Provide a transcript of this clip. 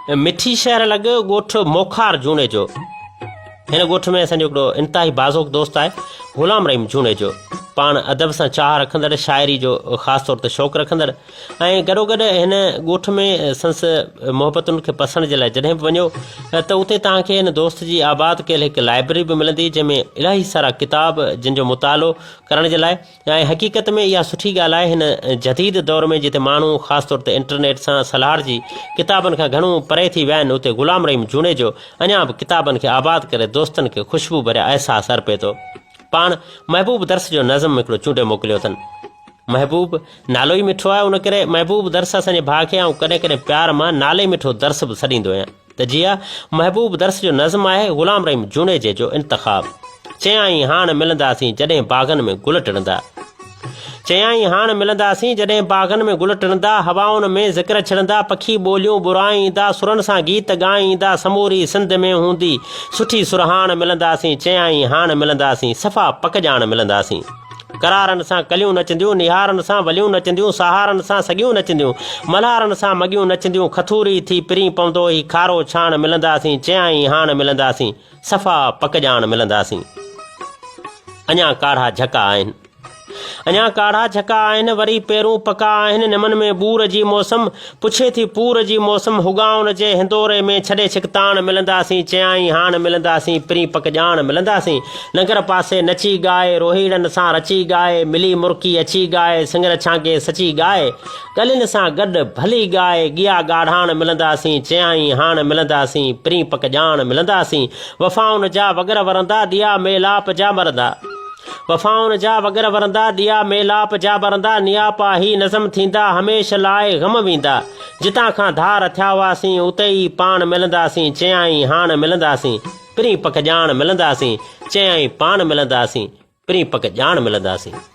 مٺي شهر لڳ ڳوٺ موکار جوڻيجو. هن ڳوٺ ۾ اسان جو هڪڙو انتهائي باذوق دوست آهي غلام رحيم جوڻيجو. پاڻ ادب سان چاهه رکندڙ، شاعري جو خاص طور تي شوق رکندڙ ۽ گڏوگڏ هن ڳوٺ ۾ سندس محبتن کي پسڻ جي لاء جڏهن به وڃو ته اتي توهان کي هن دوست جي آباد ڪيل هڪ لائبرري به ملندي جنهن ۾ الاهي سارا ڪتاب جن جو مطالعو ڪرڻ جي لاء ۽ حقيقت ۾ اها سٺي ڳالهه آهي هن جديد دور ۾ جتي ماڻهو خاص طور تي انٽرنيٽ سان سلهاڙجي ڪتابن کان گهڻو پري ٿي ويا آهن اتي غلام رحيم جوڻيجو اڃا به ڪتابن کي آباد ڪري دوستن کي خوشبو ڀريا احساس ارپي ٿو. پاڻ محبوب درس جو نظم هڪڙو چونڊي موڪليو اٿن. محبوب نالو ئي مٺو آهي ان ڪري محبوب درس اسان جي ڀاء کي آئون ڪڏهن ڪڏهن پيار مان نالي مٺو درس به سڏيندو آهيان. ته جي ها، محبوب درس جو نظم آهي غلام رحيم جوڻيجي جو انتخاب. چيائين هاڻ ملنداسين جڏهن باغن ۾ گل ٽڙندا. چيائين هاڻ ملنداسين جڏهن باغن ۾ گل ٽڙندا، هوائن ۾ ذڪر ڇڙندا، پکي ٻوليون ٻرائيندا، سرن سان گيت ڳائيندا، سموري سنڌ ۾ هوندي سٺي سرهاڻ ملنداسين، چيائين هاڻ ملنداسين، صفا پڪ ڄاڻ ملنداسين. قرارن سان ڪليون نچنديون، نهارن سان وليون نچنديون، سهارن سان سڳيون نچنديون، ملهارن سان مڳيون نچنديون، کٿوري ٿي پرين پوندو هي کارو ڇاڻ ملنداسين، چيائين هاڻ ملنداسين، صفا پڪ ڄاڻ ملنداسين. اڃا ڪاڙها جهڪا آهن. اڃا ڪاڙها جهڪا آهن، وري پيرون پڪا آهن، نمن ۾ ٻور جي موسم، پڇي ٿي پور جي موسم، هڳائن جي هندوري ۾ ڇڏي ڇڪتاڻ ملنداسين، چيائين هاڻ ملنداسين، پرين پڪ ڄاڻ ملنداسين. ننگر پاسي نچي ڳائي، روهيڙن سان رچي ڳائي، ملي مرڪي اچي ڳائي، سڱر ڇانگي سچي ڳائي، ڳلين سان گڏ ڀلي ڳائي، ڳيا ڳاڙهاڻ ملنداسين، چيائين هاڻ ملنداسين، پرين پڪ ڄاڻ ملنداسين، وفائن جا وڳر ورندا، ڏيئا ميلاپ جا مرندا. وفائن جا وڳر ورندا، ڏيئا ميلاپ جا ٻرندا، نياپا هي نظم ٿيندا، هميشھ لاء غم ويندا. جتان کان ڌار ٿيا هئاسين، اتي ئي پاڻ ملنداسين، چيائين هاڻ ملنداسين. پرين پڪ ڄاڻ ملنداسين، چيائين پاڻ ملنداسين، پرين پڪ ڄاڻ ملنداسين.